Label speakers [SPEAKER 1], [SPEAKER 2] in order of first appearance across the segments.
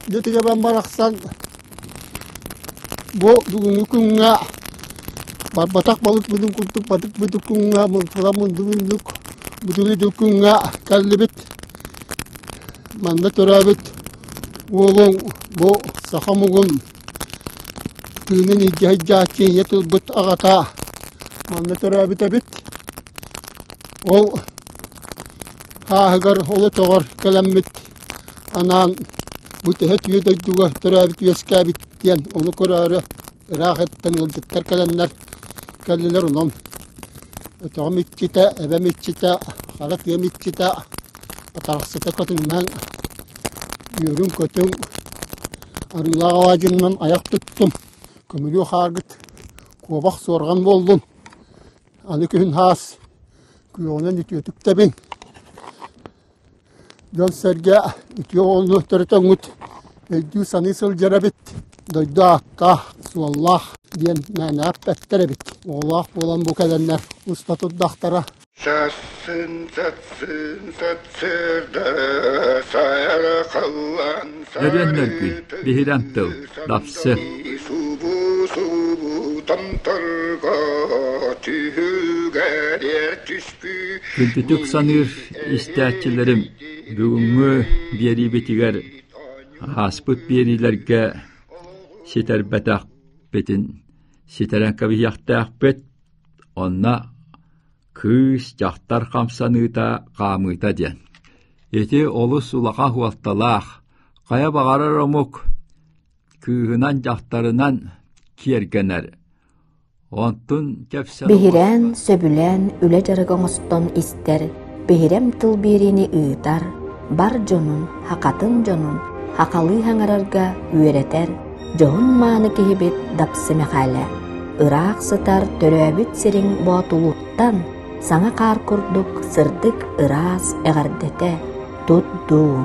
[SPEAKER 1] Дьэ барахсан бу бүгүҥҥү күҥҥэ барбатах балык бүтүн курдук батык бүтүк күҥҥэ мунтула мунду муннук бүтүн күҥҥэ кэллибит. Манна төрөөбүт уолуҥ бу саха омугун тыынын илдьэ сылдьааччы ийэ тылбыт аҕата манна төрөөбүт эбит. Ол хааһыгар, ол өтөҕөр кэлэммит анаан бу төһө түйэ дойдуга төрөөбүт үөскээбит диэн ону көрөөрү ыраах эттэн ыалдьыттар кэлэннэр кэллилэр онон өтөҕүм иччитэ, эбэм иччитэ, хара тыам иччитэ атарахсыта көтүҥнээн үөрүҥ-көтүҥ арыылаах алаадьыннан айах туттум көмүлүө хааргыт куобах суорҕан буоллун аны күһүн хаас күөҕүнэн үтүөтүк тэбиҥ Дьон-сэргэ үтүө оҕону төрөтөҥҥүт өйдүү-саныы сылдьар эбит, дойду ааттаах, суоллаах диэн мээнэҕэ эппэттэр эбит. Оҕолоох буолан бу кэлэннэр уста турдахтара.
[SPEAKER 2] Сассын, сассын, сарсыарда сайара халлаан
[SPEAKER 3] Өрүөн нөргүй, биһирэм тыл, дапсы.
[SPEAKER 2] Субу-субу томторго түһүгэр түспү
[SPEAKER 3] Күндүтүк саныыр истээччилэрим, бүгүҥҥү биэриибитигэр ааспыт биэриилэргэ ситэрбэтэхпитин ситэрэн кэбиһиэхтээхпит. Онно кыыс, дьахтар хамсаныыта, хаамыыта диэн. Ити олус улахан суолталаах, хайа баҕарар омук кыыһынан, дьахтарынан киэргэнэр. Онтун кэпсэл
[SPEAKER 4] Биһирээн, сөбүлээн үлэ дьарыга оҥостон истэр, биһирэм тыл биэриини ыытар, бар дьонун, хахатын дьонун хахалыы хаҥарарга үөрэтэр дьоһун-мааны киһибит Дапсы Мэхээлэ. Ыраах сытар төрөөбүт сириҥ Боотулууттан саҥа хаар курдук сырдык ыраас эҕэрдэтэ тут дуу.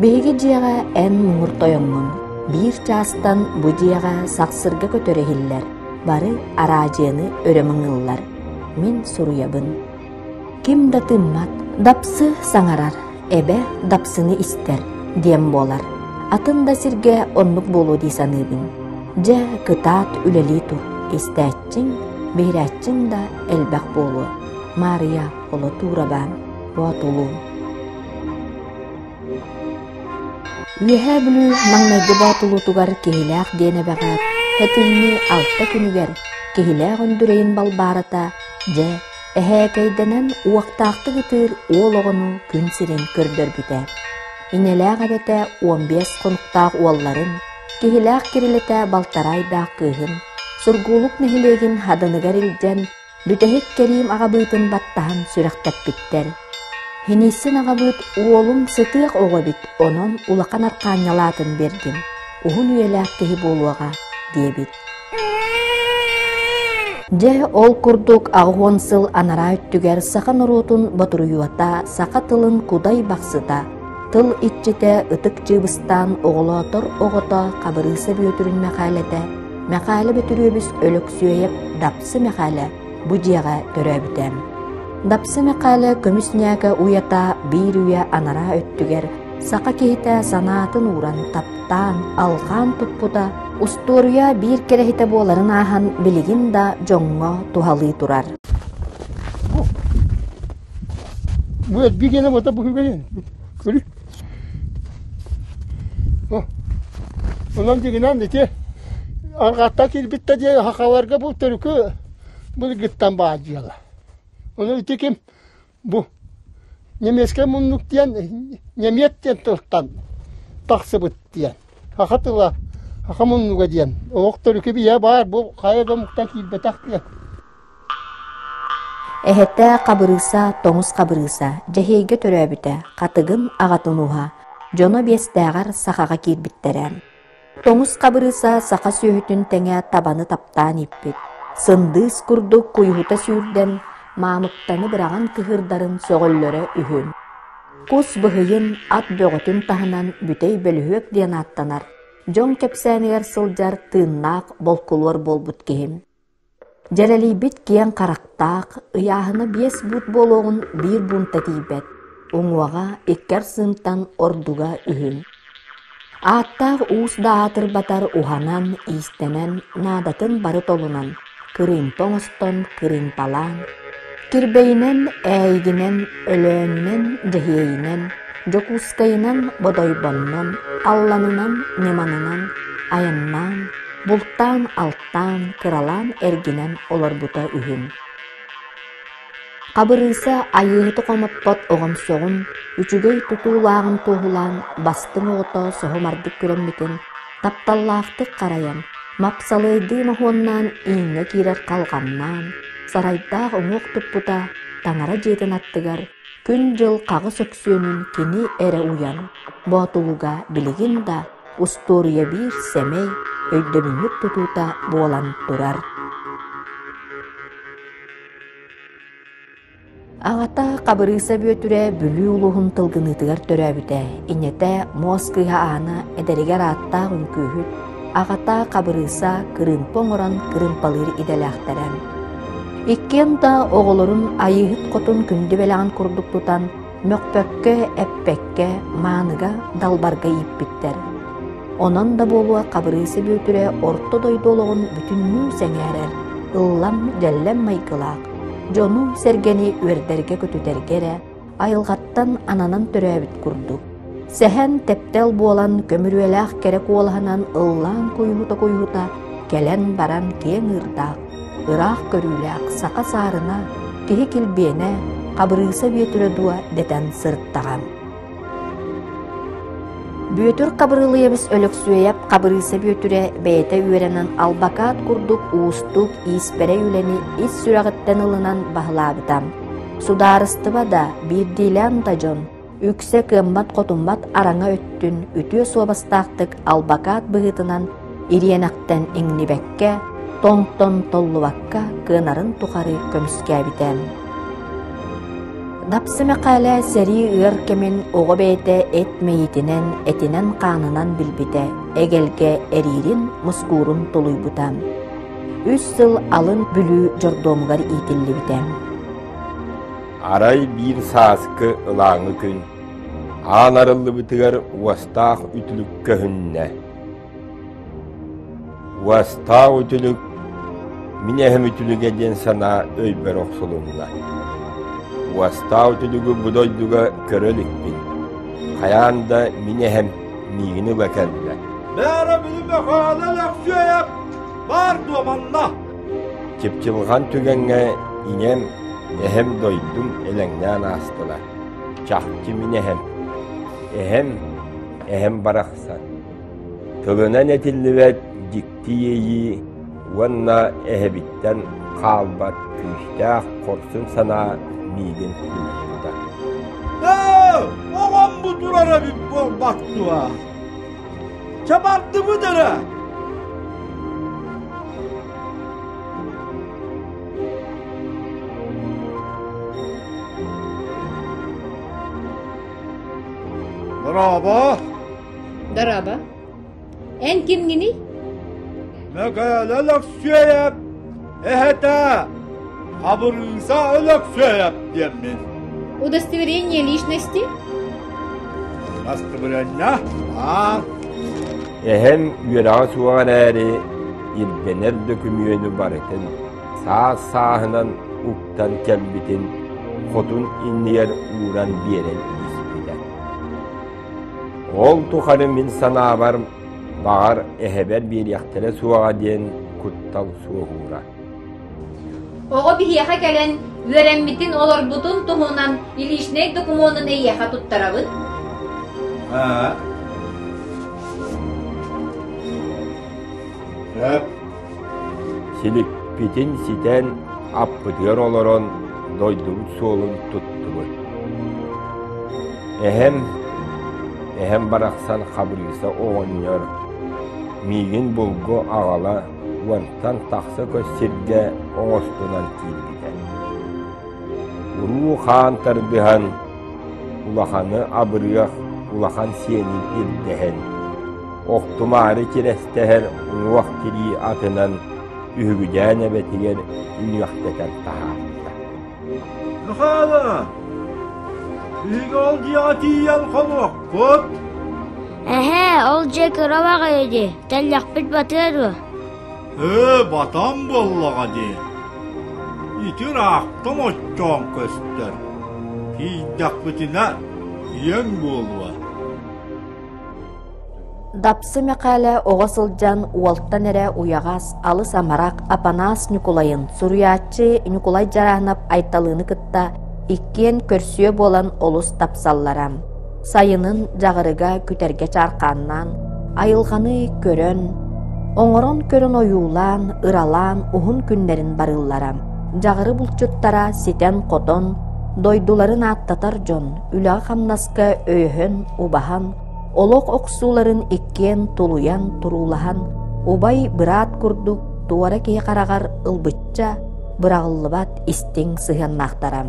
[SPEAKER 4] Биһиги дьиэҕэ эн муҥур тойоҥҥун, биир чаастан бу дьиэҕэ сахсырга көтөр иһиллэр, бары араадьыйаны өрө мыҥыыллар. Мин суруйабын. Ким да тыыммат, дапсы саҥарар, эбэ дапсыны истэр диэн буолар. Атын да сиргэ оннук буолуо дии саныыбын. Дьэ, кытаат үлэлии тур, истээччиҥ, биһирээччиҥ да элбэх буолуо. Маарыйа Олотуураба, Боотулуу. Үөһээ Бүлүү маҥнайгы Боотулуутугар Киһилээх диэн эбэҕэ Хэтинни алта күнүгэр Киһилээх Өндүрэйин Балбаарата дьэ эһээкэйдэнэн уохтаахтык ытыыр уол оҕону күн сирин көрдөрбүтэ. Инэлээх эбэтэ 15 хонуктаах уолларын, Киһилээх Кирилэтэ балтараа ыйдаах кыыһын Сургуулук нэһилиэгин Хаданыгар илдьэн Бүтэһик кэриим аҕабыытын баттаһан сүрэхтэппиттэр. Хинииссин аҕабыыт уолум сытыах оҕо эбит, онон улахан аркаанньалаатын биэрдим, уһун үйэлээх киһи буолуоҕа диэбит. Дьэ, ол курдук 80 сыл анараа өттүгэр саха норуотун ботуруйуота, саха тылын кудай бахсыта, тыл иччитэ Ытык Чыыбыстаан оҕолоотор оҕото Хабырыыса Бүөтүрүн Мэхээлэтэ Мэхээлэ Бөтүрүөбүс Өлөксүөйэп Дапсы Мэхээлэ бу дьиэҕэ төрөөбүтэ. Дапсы Мэхээлэ көмүс ньээкэ уйата биир үйэ анараа өттүгэр саха киһитэ санаатын ууран таптаан, алҕаан туппута устуоруйа биир кэрэһитэ буоларын ааһан билигин да дьоҥҥо туһалыы турар.
[SPEAKER 1] Бу эрбии генэ бота бу көрү. Онон дьиҥинэн ити арҕааттан киирбит да диэн хахаларга бу төрүкү былыргыттан баар дьыала. Ону ити ким бу немецкэй муннук диэн немец диэн тылтан тахсыбыт диэн. Саха тыла саха муннуга диэн. Олох төрүкү бийэ баар бу хайа да омуктан киирбэтэх диэн.
[SPEAKER 4] Эһэтэ Хабырыыса Тоҥус Хабырыыса Дьэһиэйгэ төрөөбүтэ, Хатыгын аҕатын ууһа, дьоно биэстээҕэр сахаҕа киирбиттэрэ. Тоҥус Хабырыыса саха сүөһүтүн тэҥэ табаны таптаан ииппит, сындыыс курдук куйуһута сүүрдэн, маамыктаны быраҕан кыһыырдарын сөҕөллөрө үһү. Кус быһыйын, ат бөҕөтүн таһынан бүтэй бөлүһүөк диэн ааттанар, дьон кэпсээнигэр сылдьар тыыннаах болкулуор буолбут киһи. Дьэрэлийбит киэҥ харахтаах, ыйааһына биэс буут буолуоҕун биир буунта тиийбэт, уҥуоҕа икки арсыынтан ордуга үһү. Ааттаах уус да аатырбатар уһанан, иистэнэн, наадатын бары толунан, кырыымпа оҥостон кырыымпалаан, кирбэйинэн, ээйигинэн, Өлөөнүнэн, Дьэһиэйинэн, Дьокуускайынан, Бодойбоннон, Алланынан, Ньыманынан айаннаан, бултаан-алтаан, кыралаан эргинэн олорбута үһү. Хабырыыса айыыһыты хомоппот оҕомсоҕун, үчүгэй тутуулааҕын туоһулаан бастыҥ оҕото соһумардык күрэммитин тапталлаахтык харайан, мапсалыайдыы моһуоннаан ииҥҥэ киирэр халҕаннаан, сарайдаах уҥуох туппута таҥара дьиэтин аттыгар күн-дьыл хаҕыс өксүөнүн кини эрэ уйан, Боотулуга билигин да устуоруйа биир сэмэй, өйдөбүнньүк тутуута буолан турар. Аҕата Хабырыыса Бүөтүрэ Бүлүү улууһун Тылгыныытыгар төрөөбүтэ. Ийэтэ Муос кыыһа Аана эдэригэр ааттаах үҥкүүһүт, аҕата Хабырыыса кырыымпа оҥорон кырыымпалыыр идэлээхтэрэ. Иккиэн да оҕолорун Айыыһыт хотун күндү бэлэҕин курдук тутан, мөхпөккө, эппэккэ, мааныга, далбарга ииппиттэр. Онон да буолуо Хабырыыса Бүөтүрэ орто дойду олоҕун бүтүннүү сэҥээрэр, ыллам-дьэллэм майгылаах, дьону-сэргэни үөрдэргэ-көтүтэргэ эрэ айылҕаттан ананан төрөөбүт курдук. Сэһэн тэптэл буолан көмүрүөлээх кэрэ куолаһынан ыллаан куйуһута-куйуһута кэлэн-баран киэҥ ыырдаах, ыраах көрүүлээх саха саарына, киһи килбиэнэ, Хабырыыса Бүөтүрэ дуо дэтэн сырыттаҕа. Бүөтүр Хабырыылыйабыс Өлөксүөйэп Хабырыыса Бүөтүрэ бэйэтэ үөрэнэн албакаат курдук уустук ииспэрэй үлэни ис сүрэҕиттэн ылынан баһылаабыта. Судаарыстыба да, биирдиилээн да дьон үксэ кыаммат-хотуммат араҥа өттүн үтүө суобастаахтык албакаат быһыытынан ириэнэхтэн иҥнибэккэ, тоҥтон толлубакка кыанарын тухары көмүскээбитэ. Дапсы Мэхээлэ сэрии ыар кэмин оҕо бэйэтэ эт мэйиитинэн, этинэн-хаанынан билбитэ, эгэлгэ эриирин, мускуурун тулуйбута. Үс сыл алын Бүлүү дьордуомугар иитиллибитэ.
[SPEAKER 5] Арай биир сааскы ылааҥы күн аан арыллыбытыгар уостаах үтүлүк көһүннэ. Уостаах үтүлүк мин эһэм үтүлүгэ диэн санаа өйбөр охсулунна. Уостаах үтүлүгү бу дойдуга көрө иликпин. Хайаан да мин эһэм миигин ыла кэллэ.
[SPEAKER 6] Бээрэ били Мөхөөлө Өлөксүөйэп баар дуо манна?
[SPEAKER 5] Чыпчылҕан түгэҥҥэ ийэм, эһэм дойдум элэҥнээн аастылар. Чахчы мин эһэм. Эһэм, эһэм барахсан. Тылынан этиллибэт дьикти иэйии уонна эһэбиттэн хаалбат күүстээх хорсун санаа миигин тулуйбута.
[SPEAKER 6] Ээ, оҕом бу турар эбит буолбат дуо? Чэ бардыбыт эрэ! Дорообо!
[SPEAKER 7] Дорообо. Эн кимҥиний?
[SPEAKER 6] Мөкөөлө Өлөксүөйэп эһэтэ Хабырыыса Өлөксүөйэп диэммин.
[SPEAKER 7] Удостоверение личности?
[SPEAKER 6] Удостоверение? Аа.
[SPEAKER 5] Эһэм үөрэҕэ суох эрээри, ирдэнэр дөкүмүөнү барытын саас-сааһынан уктан кэлбитин хотун иннигэр ууран биэрэн испитэ. Ол тухары мин санаабар, баҕар, эһэбэр биэриэхтэрэ суоҕа диэн куттал суоһуура.
[SPEAKER 7] Оҕо биһиэхэ кэлэн үөрэммитин, олорбутун туһунан личнэй докумуонун эйиэхэ туттарабын.
[SPEAKER 6] Аа. Сөп.
[SPEAKER 5] Силикпитин ситэн, аппытыгар олорон дойдубут суолун туттубут. Эһэм, эһэм барахсан Хабырыыса оҕонньор миигин булгу аҕала уонтан тахса көс сиргэ оҥостунан киирбитэ. Уруу-хаан тардыһан, улаханы абырыах улахан сиэнин ирдэһэн, охтумаары кирэстэһэр уҥуох тирии атынан үһүгүдээн эбэтигэр үнүөхтэтэн таһаарда.
[SPEAKER 6] Михаила, биһиги ол дьиэҕэ тиийэн хонуохпут.
[SPEAKER 8] Эһээ, ол дьиэ кыра баҕайы дии, тэллэхпит батыа дуо?
[SPEAKER 6] Ээ, батан буоллаҕа дии. Ити ыраахтан оччоон көстөр. Тиийдэхпитинэ ийэҥ буолуо.
[SPEAKER 4] Дапсы Мэхээлэ оҕо сылдьан уолтан эрэ уйаҕас, алыс амарах Апанаас Ньукулайын суруйааччы Ньукулай Дьараанап Айталыыны кытта иккиэн көрсүө буолан олус тапсаллара. Сайынын дьаҕырыга күтэргэ чааркааннаан, айылҕаны көрөн, оҥорон көрөн ойуулаан, ыралаан уһун күннэрин барыыллара. Дьаҕыры булчуттара ситэн-хотон, дойдуларын ааттатар дьон үлэҕэ-хамнаска өйөһөн, убаһан, олох охсууларын иккиэн тулуйан, туруулаһан, убай-быраат курдук туора киһи хараҕар ылбычча быраҕыллыбат истиҥ сыһыаннаахтара.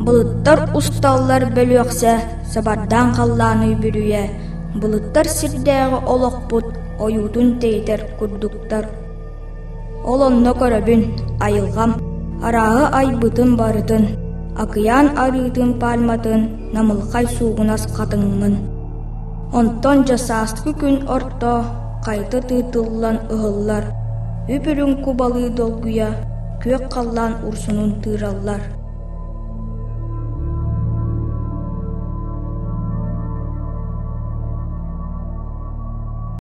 [SPEAKER 9] Былыттар усталлар бөлүөхсэ, сабардаан халлааны бүрүйэ, былыттар сирдээҕи олохпут ойуутун тэйитэр курдуктар. Ол онно көрөбүн, айылҕам, арааһы айбытын барытын, акыйаан арыытын пальматын намылхай суугунас хатыҥмын. Онтон дьэ сааскы күн орто хайта тыытыллан ыһыллар, үп-үрүҥ кубалыы долгуйа, күөх халлаан урсунун тыыраллар.